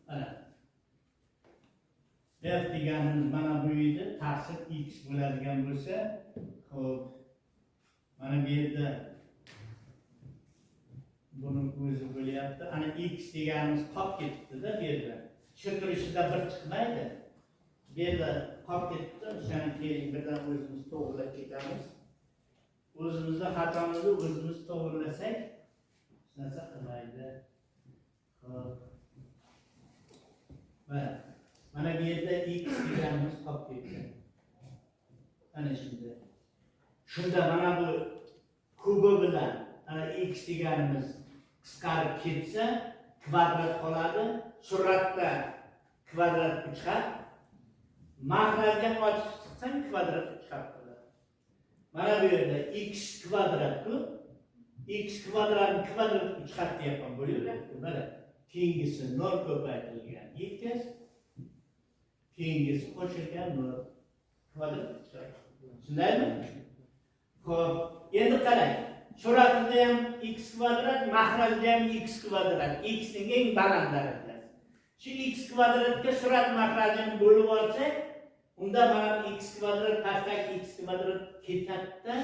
Mana f deganimiz mana bu edi, taqsim x bo'ladigan bo'lsa, xo'p, mana bu yerda buni o'zi bo'lyapti. Ana x deganimiz qolib ketibdi-da bu yerda. Shu turishida bir chiqmaydi. Bu yerda qolib ketibdi. O'shani keyin birdan o'zimiz to'g'rilab ketamiz. O'zimizni xatomizni o'zimiz to'g'rilasak, hech narsa qilmaydi. Xo'p. Mana bu yerda x deganimiz qolib ketdi. Ana shunda. Shunda mana bu kubi bilan ana x deganimiz qisqarib ketsa, kvadrat qoladi. Suratda kvadrat 3 xat. Mahrajdan ochib chiqsang kvadrat 3 xat bo'ladi. Mana bu yerda x kvadrat kub, x kvadratni kvadrat 3 xat deyapman, bo'lyapti. Mana keyingisi 0 ko'paytirilgan x, keyingisi qo'shilgan 0 kvadrat 3 xat. Shundaymi? Xo'p, endi qarang. Suratida ham x kvadrat, mahrajda ham x kvadrat. X ning eng baland darajasi. Shu x kvadratga surat mahrajini bo'lib olsak, unda mana x kvadrat pastdagi x kvadrat ketadida,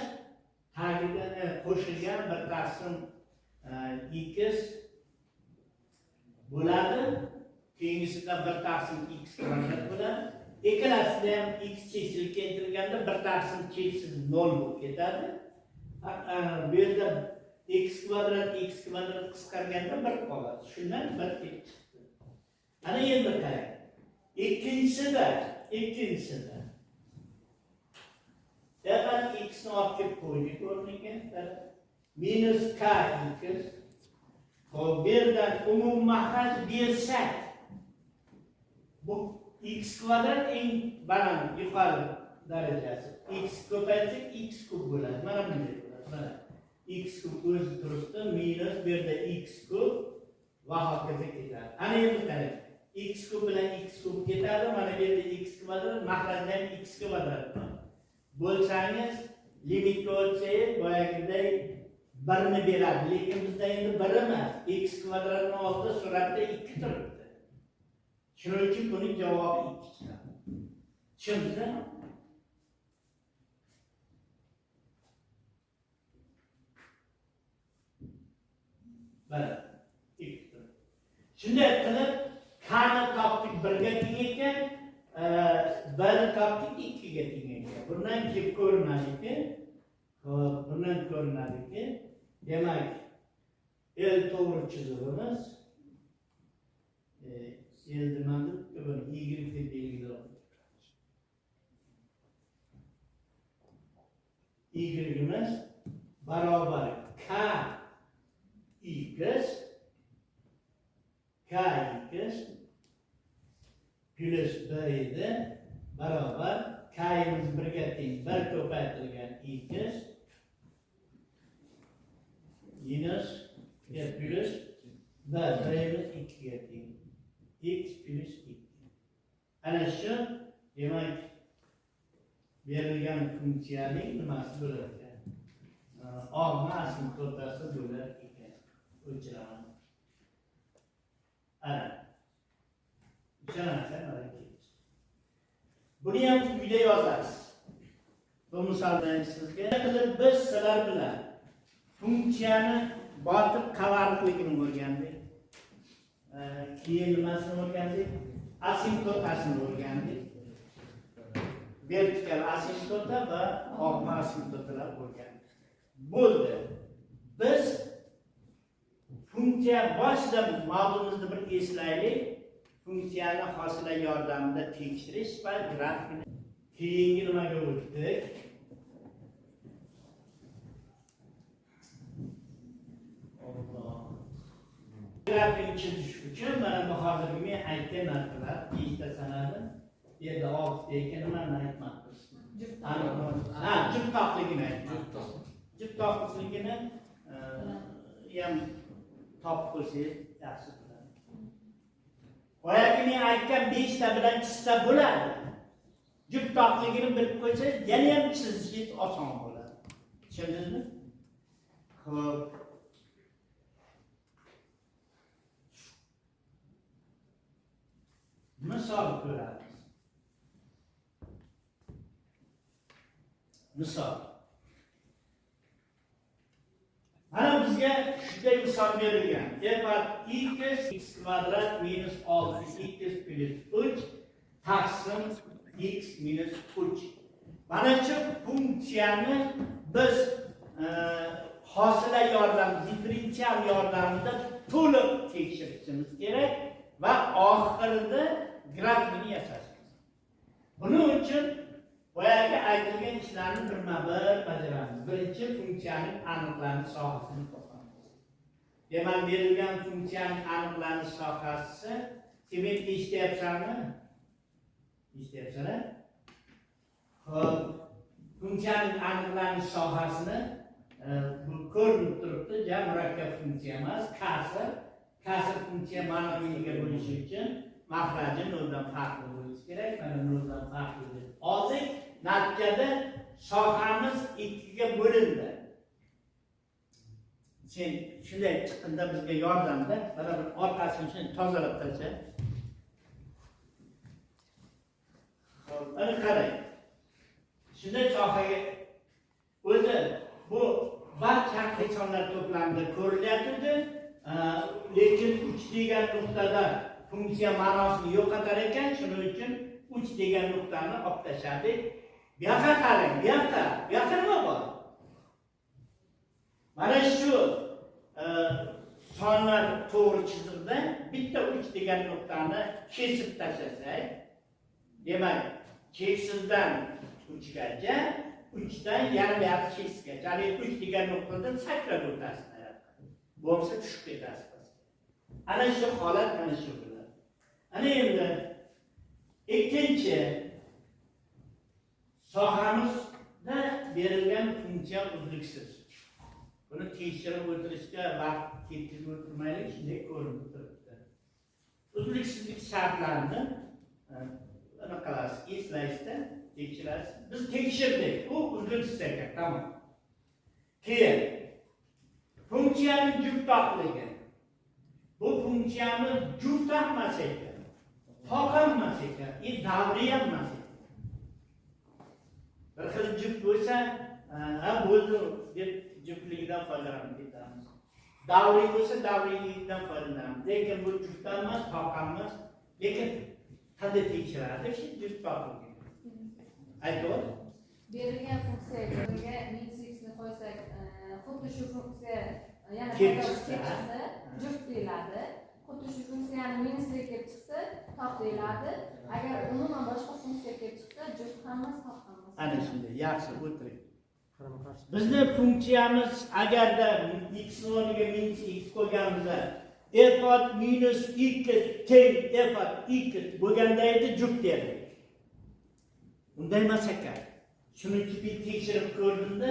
tagida qo'shilgan bir taqsim x bo'ladi. Keyingisida bir taqsim x kvadrat bo'ladi. Ikkalasida ham x cheksizlikka intilganda bir taqsim cheksiz 0 bo'lib ketadi. Bu yerda x kvadrat x kvadrat qisqarganda 1 qoladi. Shundan 1 kelib chiqdi. Ana endi qarang. Ikkinchisida f at x ni olib kelib qo'ydik o'rniga. Minus k x. Xo'p, bu yerdan umum mahraj bersak, bu x kvadrat eng baland yuqori darajasi. X ko'paytsak x kub bo'ladi. Mana bunday bo'ladi. Mana x kub o'zi turibdi, minus bu yerda x kub va hokazo ketadi. Ana endi qarang. X kub bilan x kub ketadi. Mana bu yerda x kvadrat, mahrajda ham x kvadrat bor. Bo'lsangiz limitga o'tsangiz boyagiday 1 ni beradi, lekin bizda endi 1 emas. X kvadratning oldida suratda 2 turibdi. Shuning uchun buning javobi 2 chiqadi. Tushundingizmi? Mana 2 turibdi. Shunday qilib k'ni topdik 1 ga teng ekan, b'ni topdik 2 ga teng ekan. Bundan kelib ko'rinadiki, xo'p, bundan ko'rinadiki, demak, L to'g'ri chizig'imiz L nimani? Buni y deb belgilab. y'imiz barobar k x k x plyus b edi barobar k'imiz 1ga teng 1 ko'paytirilgan x minus plyus b, b'imiz 2ga teng x plyus 2. Ana shu demak berilgan funksiyaning nimasi bo'lar ekan? Og'ma asimptotasi bo'lar ekan. O'chiraman. Ana. O'sha narsa mana keldi. Buni ham uyda yozasiz. Bu misoldan sizga qilib biz sizlar bilan funksiyani botib qavariqligini o'rgandik. Keyin nimasini o'rgandik? Asimptotasini o'rgandik. Vertikal asimptota va og'ma asimptotalar o'rgandik. Bo'ldi. Biz funksiya boshida mavzumizni bir eslaylik. Funksiyani hosila yordamida tekshirish va grafikni. Keyingi nimaga o'tdik? Grafikni chizish uchun mana bu hozirgi men aytgan narsalar nechta sanadi? Bu yerda 6 ekan, nimani aytmoqmiz? Ha, jufttoqligini aytmoqmiz. Jufttoqligini ham topib qo'ysangiz yaxshi bo'ladi. Boyagi men aytgan 5 ta bilan chizsa bo'ladi. Jufttoqligini bilib qo'ysangiz, yana ham chizishingiz oson bo'ladi. Tushundingizmi? Xo'p. Misol ko'ramiz. Misol. Mana bizga shunday misol berilgan. F x x kvadrat minus 6 x plyus 3 taqsim x minus 3. Mana shu funksiyani biz hosila yordamida, differensial yordamida to'liq tekshirishimiz kerak va oxirida grafikni yasashimiz. Buning uchun boyagi aytilgan ishlarni birma-bir bajaramiz. Birinchi funksiyaning aniqlanish sohasini topamiz. Demak, berilgan funksiyaning aniqlanish sohasi, sen meni eshityapsanmi? Eshityapsan-a? Xo'p, funksiyaning aniqlanish sohasini bu ko'rinib turibdi, ja murakkab funksiya emas, kasr. Kasr funksiya ma'noga ega bo'lishi uchun mahraji noldan farqli bo'lishi kerak. Mana noldan farqli deb oldik. Natijada sohamiz 2 ga bo'lindi. Sen shunday chiqqanda bizga yordamda mana bir orqasini shunday tozalab tasha. Xo'p, mana qarang. Shunday sohaga o'zi bu barcha haqiqiy to'plamida ko'rilyapti. Lekin 3 degan nuqtada funksiya ma'nosini yo'qotar ekan, shuning uchun 3 degan nuqtani olib tashladik. Bu yoqqa qarang, bu yoqqa nima bor? Mana shu sonlar to'g'ri chiziqda bitta 3 degan nuqtani kesib tashlasak, demak, cheksizdan 3 gacha, 3 dan yarim yoqqa cheksizgacha, ya'ni 3 degan nuqtadan sakrab o'tasiz. Bo'lmasa tushib ketasiz. Ana shu holat mana shu bo'ladi. Ana endi ikkinchi sohamizda berilgan funksiya uzluksiz. Buni tekshirib o'tirishga vaqt ketkazib o'tirmaylik, shunday ko'rinib turibdi. Uzluksizlik shartlarini nima qilasiz? Eslaysizda, tekshirasiz. Biz tekshirdik. U uzluksiz ekan, tamom. Keyin funksiyaning jufttoqligi. Bu funksiyamiz juft emas ekan, toq emas ekan, davriy emas ekan. Bir xil juft bo'lsa, ha bo'ldi deb juftligidan foydalanib ketamiz. Davriy bo'lsa davriyligidan foydalanamiz. Lekin bu juft emas, toq emas. Lekin qanday tekshiradi shu juft toqligini? Aytib. Berilgan funksiyaga minus x ni qo'ysak, xuddi shu funksiya yana Kelib qayta chiqsa, chiqsa, juft deyiladi. Xuddi shu funksiyani minusli kelib chiqsa, toq deyiladi. Agar umuman boshqa funksiya kelib chiqsa, juft ham emas, toq ham emas. Ana shunday, yaxshi o'tiring. Bizni funksiyamiz agarda x o'rniga minus x qo'yganimizda f od minus x teng f od x bo'lganda edi juft derdik. Unday emas ekan. Shuning uchun bir tekshirib ko'rdimda,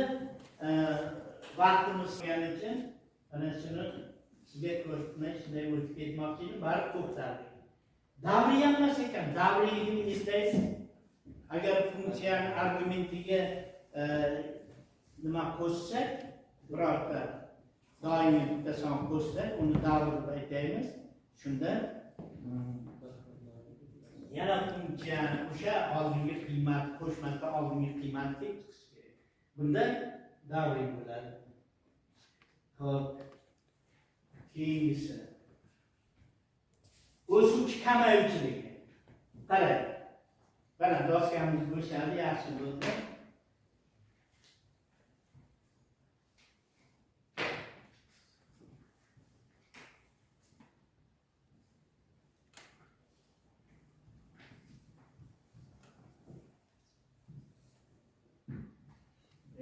vaqtimiz bo'lgani uchun ana shuni sizga ko'rsatmay shunday o'tib ketmoqchi edim, barib to'xtadik. Davriy ham emas ekan. Davriyligini eslaysiz. Agar funksiyani argumentiga nima qo'shsak, birorta doimiy bitta son qo'shsak, uni davr deb aytamiz. Shunda yana funksiyani o'sha oldingi qiymat qo'shmasdan oldingi qiymatga chiqishi kerak. Bunda davriy bo'ladi. Xo'p, keyingisi o'suvchi kamayuvchiligi. Qarang. Mana doskamiz bo'shadi, yaxshi bo'ldi.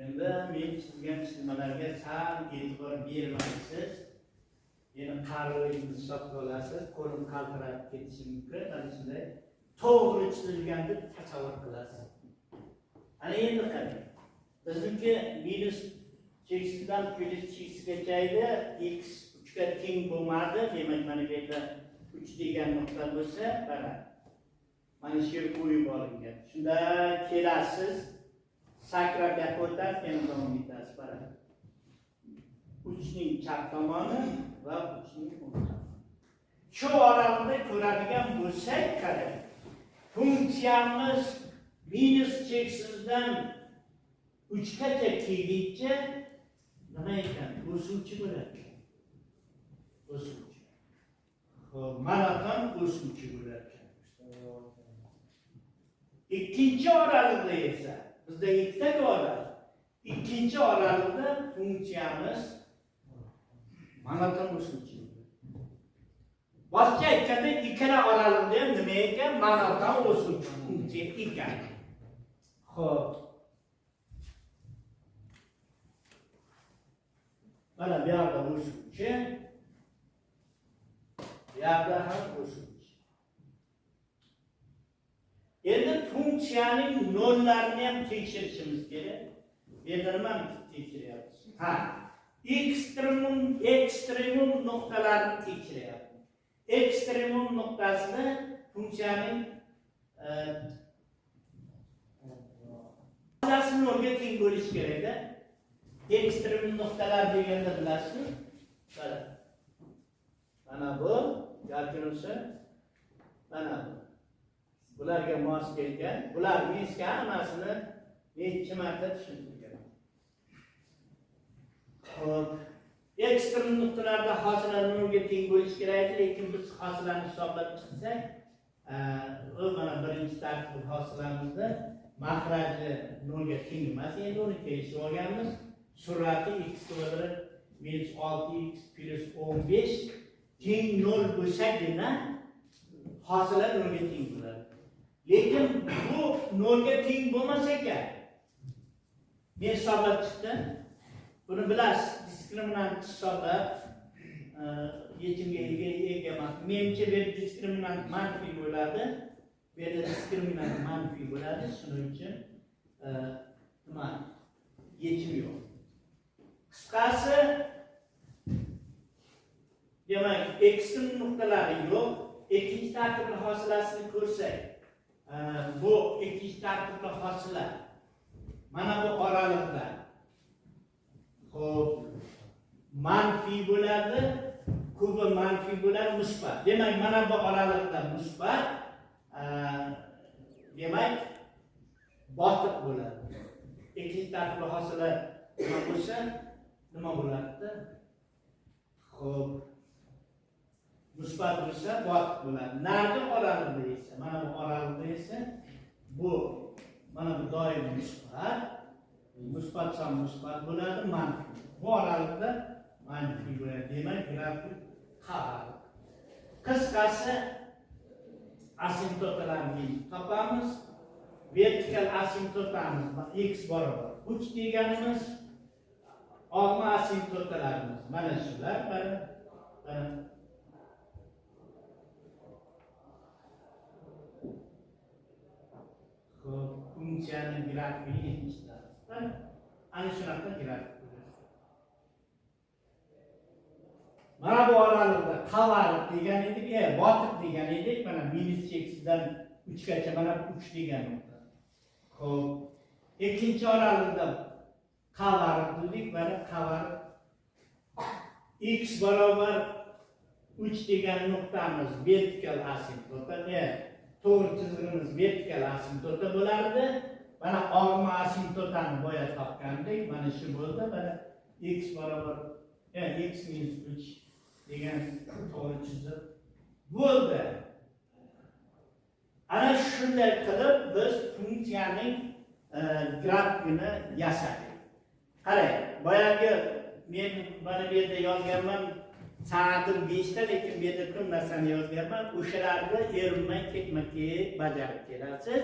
Endi men chizgan chizmalarga sal e'tibor bermaysiz. Meni qariligimni hisobga olasiz, qo'lim qaltirab ketishi mumkin. Mana shunday to'g'ri chizilgan deb tasavvur qilasiz. Ana endi qarang. Bizniki minus cheksizdan plyus cheksizgacha edi, x 3 ga teng bo'lmadi. Demak, mana bu yerda 3 degan nuqta bo'lsa, mana mana shu yerga qo'yib olingan. Shunda kelasiz, sakrab yoqqa o'tasiz, yana davom etasiz. Mana 3 ning chap tomoni va 3 ning o'ng tomoni. Shu oraliqda ko'radigan bo'lsak, qarang. Funksiyamiz minus cheksizdan 3 gacha kelguncha nima ekan? O'suvchi bo'ladi. O'suvchi. Xo'p, maraton o'suvchi bo'ladi. Ikkinchi oraliqda esa bizda ikkita oraliq. Ikkinchi oraliqda funksiyamiz monoton o'suvchi. Boshqa aytganda ikkala oraliqda ham nima ekan? Monoton o'suvchi funksiya ekan. Xo'p. Mana bu yerda o'suvchi, bu yerda ham o'suvchi. Endi funksiyaning nollarini ham tekshirishimiz kerak. Bu yerda nimani tekshiryapmiz? Ha, ekstremum nuqtalarini tekshiryapmiz. Ekstremum nuqtasini funksiyaning hosilasi nolga teng bo'lishi kerakda. Ekstremum nuqtalar deganda bilasizmi? Mana. Mana bu yoki bo'lsa mana bu. Bularga mos kelgan, bular menga hammasini necha marta tushuntirgan. Xo'p, ekstrem nuqtalarda hosila nolga teng bo'lishi kerak edi, lekin biz hosilani hisoblab chiqsak, u mana birinchi tartib hosilamizda mahraji nolga teng emas, endi uni kelishib olganmiz. Sur'ati x kvadrat minus 6x plus 15 teng 0 bo'lsagina hosila nolga teng bo'ladi. Lekin bu nolga teng bo'lmas ekan. Men hisoblab chiqdim. Buni bilasiz, diskriminant hisoblab yechimga ega emas. Menimcha bu yerda diskriminant manfiy bo'ladi. Bu yerda diskriminant manfiy bo'ladi. Shuning uchun nima yechim yo'q. Qisqasi, demak, ekstrem nuqtalari yo'q. Ikkinchi tartibli hosilasini ko'rsak, bu ikkinchi tartibli hosila mana bu oraliqda xo'p manfiy bo'ladi, kubi manfiy bo'ladi, musbat. Demak, mana bu oraliqda musbat, demak botiq bo'ladi. Ikkinchi tartibli hosila nima bo'lsa, nima bo'ladi? Xo'p, musbat bo'lsa botiq bo'ladi. Narigi oraliqda esa, mana bu oraliqda esa bu mana bu doim musbat, musbat son musbat bo'ladi, manfiy. Bu oraliqda manfiy bo'ladi. Demak, grafik qag'adi. Qisqasi, asimptotalarni topamiz. Vertikal asimptotamiz x barobar 3 deganimiz og'ma asimptotalarimiz. Mana shular, mana xo'p, funksiyaning grafigini endi chizamiz. Ana shunaqa grafik bo'ladi. Mana bu oralig'ida qavariq degan edik, botiq degan edik. Mana minus cheksizdan 3 gacha mana 3 degan nuqta. Xo'p, ikkinchi oralig'ida qavariq dedik, mana qavariq x barobar 3 degan nuqtamiz vertikal asimptota, to'g'ri chizig'imiz vertikal asimptota bo'lardi. Mana og'ma asimptotani boya topgandik, mana shu bo'ldi. Mana x barobar x minus 3 degan to'g'ri chiziq bo'ldi. Ana shunday qilib biz funksiyaning grafikini yasadik. Qarang, boyagi men mana bu yerda yozganman, soatim 5 ta, lekin bu yerda ko'p narsani yozganman. O'shalarni erinmay ketma-ket bajarib kelasiz.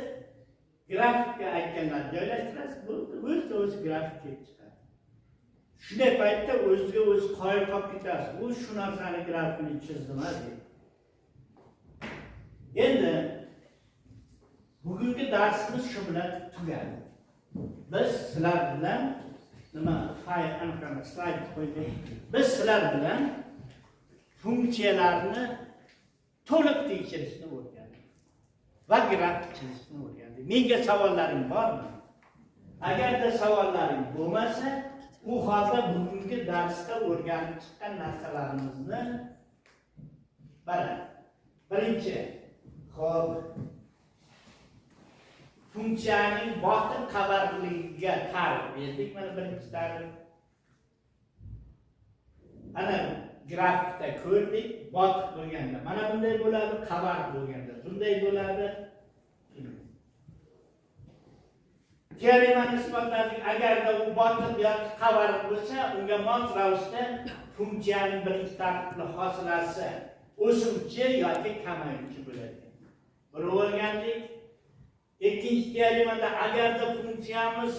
Grafikka aytganlar joylashtirasiz, bu o'z-o'zi grafik kelib chiqadi. Shunday paytda o'ziga o'zi qoyil qolib ketasiz. Bu shu narsani grafikini chizdim deb. Endi bugungi darsimiz shu bilan tugadi. Biz sizlar bilan nima fayl aniqlama slayd qo'ydik. Biz sizlar bilan funksiyalarni to'liq tekshirishni o'rgandik va grafik chizishni o'rgandik. Menga savollaring bormi? Agarda savollaring bo'lmasa, u holda bugungi darsda o'rganib chiqqan narsalarimizni mana birinchi, xo'p, funksiyaning botin qavarligiga ta'rif berdik. Mana birinchi ta'rif. Ana grafikda ko'rdik, botiq bo'lganda mana bunday bo'ladi, qavar bo'lganda bunday bo'ladi. Teoremani isbotladik. Agarda u botiq yoki qavariq bo'lsa, unga mos ravishda funksiyaning birinchi tartibli hosilasi o'suvchi yoki kamayuvchi bo'ladi. Buni o'rgandik. Ikkinchi teoremada agarda funksiyamiz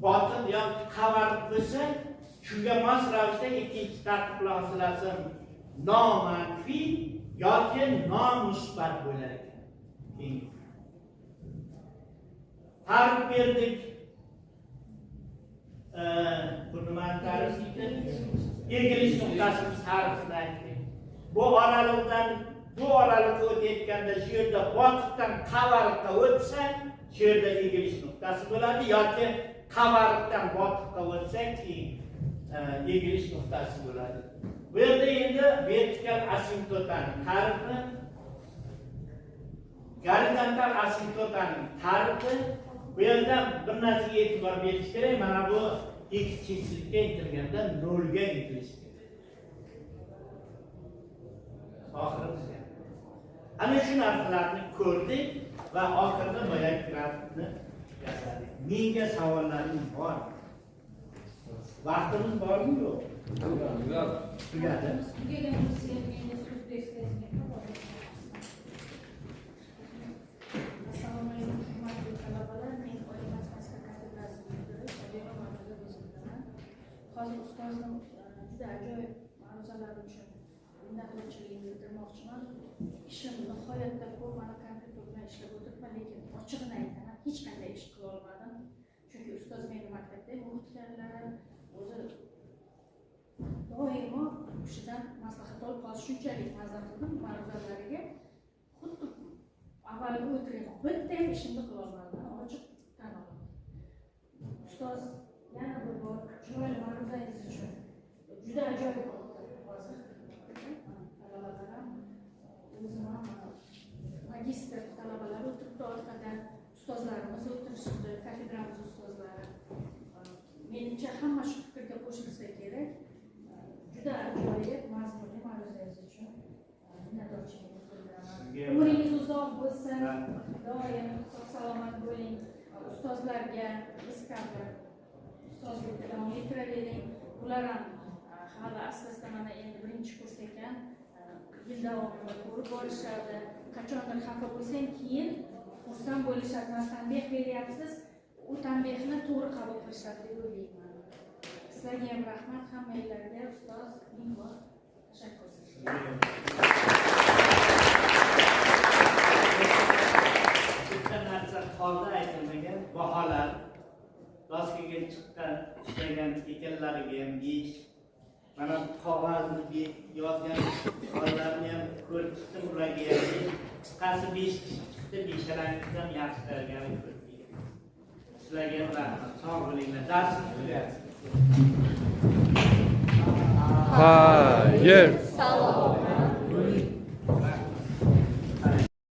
botiq yoki qavariq bo'lsa, shunga mos ravishda ikkinchi tartibli hosilasi nomanfiy yoki nomusbat bo'lar ekan. Ta'rif berdik. Bu nimani ta'rif etdik? Egilish nuqtasini ta'rifini aytdik. Bu oraliqdan bu oraliqqa o'tayotganda shu yerda botiqdan qavariqqa o'tsa, shu yerda egilish nuqtasi bo'ladi yoki qavariqdan botiqqa o'tsa, keyin egilish nuqtasi bo'ladi. Bu yerda endi vertikal asimptotaning ta'rifi, gorizontal asimptotaning ta'rifi. Bu yerda bir narsaga e'tibor berish kerak. Mana bu x cheksizlikka intilganda nolga intilish kerak. Oxirida ana shu narsalarni ko'rdik va oxirida boyagi grafikni yasadik. Menga savollaring bor? Vaqtimiz bormi yo'q? Tugadi. Assalomu alaykum, hurmatli talabalar. Men Oliy matematika kafedrasi mudiri Sabira Ma'mudova. Hozir ustozning juda ajoyib ma'ruzalari uchun minnatdorchiligimni bildirmoqchiman. Ishim nihoyatda ko'p, mana kompyuter bilan ishlab o'tiribman, lekin ochig'ini aytaman, hech qanday ish qila olmadim. Chunki ustoz meni maktabda o'qitganlar, o'zi doimo u kishidan maslahat olib, hozir shunchalik maza qildim ma'ruzalariga. Xuddi avvalgi o'tirgan bitta ham ishimni qila olmadim, ochiq tan olaman. Ustoz yana bir bor chiroyli ma'ruzangiz uchun juda ajoyib bo'ldi. Hozir talabalar ham, o'zim ham magistr talabalar o'tiribdi orqada, ustozlarimiz o'tirishibdi, kafedramiz ustozlari. Menimcha hamma shu fikrga qo'shilsa kerak. Juda ajoyib mazmunli ma'ruzangiz uchun minnatdorchiligimni bildiraman. Umringiz uzoq bo'lsin, doim sog' salomat bo'ling. Ustozlarga biz kabi ustozlikda davom ettiravering. Ular ham hali asta-asta mana endi birinchi kurs ekan, yil davomida ko'rib borishadi. Qachondir xafa bo'lsang, keyin xursand bo'lishadi. Mana tanbeh beryapsiz, U tanbehni to'g'ri qabul qilishadi deb o'ylayman. Sizlarga ham rahmat, hammanglarga, ustoz, ming bor tashakkur sizga. Bitta narsa qoldi aytilmagan: baholar. Doskaga chiqqan, ishlagan ekanlariga ham 5. Mana bu qog'ozni yozgan bolalarni ham ko'rib chiqdim, ularga ham 5. Qisqasi, 5 kishi chiqdi, beshalangiz ham yaxshi tayyorgarlik ko'rdik. Sizlarga ham rahmat, sog' bo'linglar. Darsimiz tugadi. Hayır.